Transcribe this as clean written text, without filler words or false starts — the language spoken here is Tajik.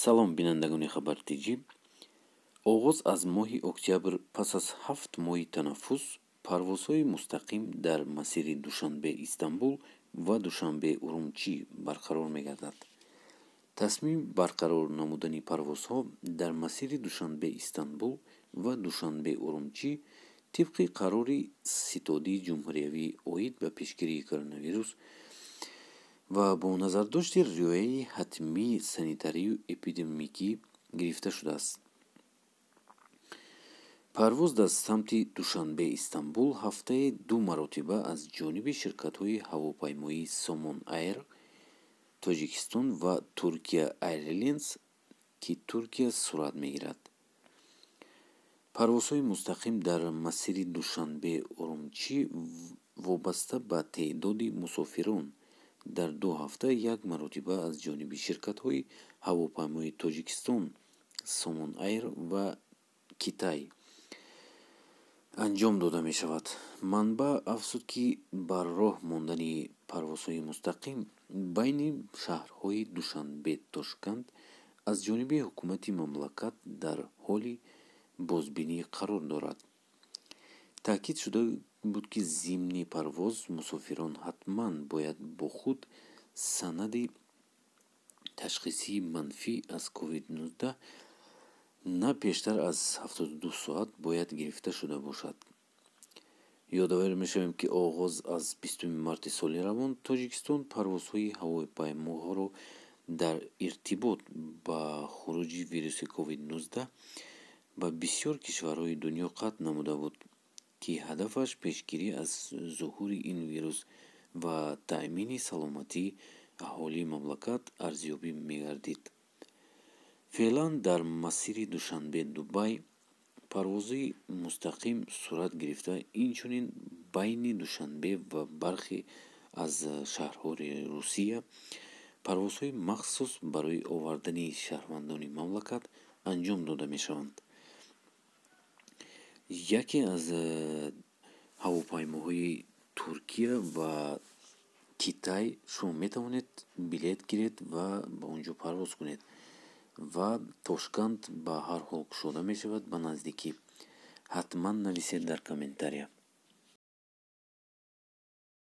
Салом, бинандагони Хабар Тҷ. Оғоз аз моҳи октябр, пас аз 7 моҳи танаффус, парвозҳои мустақим дар масири Душанбе Истанбул ва Душанбе Урумчӣ барқарор мегардад. Тасмими барқарор намудани парвозҳо дар масири Душанбе Истанбул ва Душанбе Урумчӣ тибқи қарори Ситодии ҷумҳуриявӣ оид ба пешгирии коронавирус ва бо назардошти риояи ҳатмии санитарию эпидемикӣ гирифта шудааст. Парвоз дар самти Душанбе Истанбул ҳафтае ду маротиба аз ҷониби ширкатҳои ҳавопаймоии Сомон Айр Тоҷикистон ва Туркия Айрлайнс ки Туркия сурат мегирад. Парвозҳои мустақим дар масири Душанбе Урумчӣ вобаста ба теъдоди мусофирон дар 2 ҳафта як маротиба аз ҷониби ширкатҳои ҳавопаймоии Тоҷикистон Сомон Айр ва Китай анҷом дода мешавад. Манбаъ афзуд, ки бар роҳ мондани парвозҳои мустақим байни шаҳрҳои Душанбе Тошканд аз ҷониби ҳукумати мамлакат дар ҳоли бозбинӣ қарор дорад. Таъкид шуда буд, ки зимни парвоз мусофирон ҳатман бояд бо худ санади ташхисии манфӣ аз COVID-19 на пештар аз 72 соат бояд гирифта шуда бошад. Ёдовар мешавем, ки оғоз аз 20 марти соли равон Тоҷикистон парвозҳои ҳавопаймоҳоро дар иртибот ба хуруҷи вируси COVID-19 ба бисёр кишварҳои дунё қатъ намуда буд, ки ҳадафаш пешгирӣ аз зуҳури ин вирус ва таъмини саломатии аҳолии мамлакат арзёбӣ мегардид. Феълан дар масири Душанбе Дубай парвози мустақим сурат гирифта, инчунин байни Душанбе ва бархе аз шаҳрҳои Русия парвозҳои махсус барои овардани шаҳрвандони мамлакат анҷом дода мешаванд. Яке аз ҳавопаймоҳои Туркия ва Китай шумо метавонед билет гиред ва ба он ҷо парвоз кунед ва Тошканд ба ҳар ҳол кушода мешавад ба наздикӣ. Ҳатман нависед дар комментария.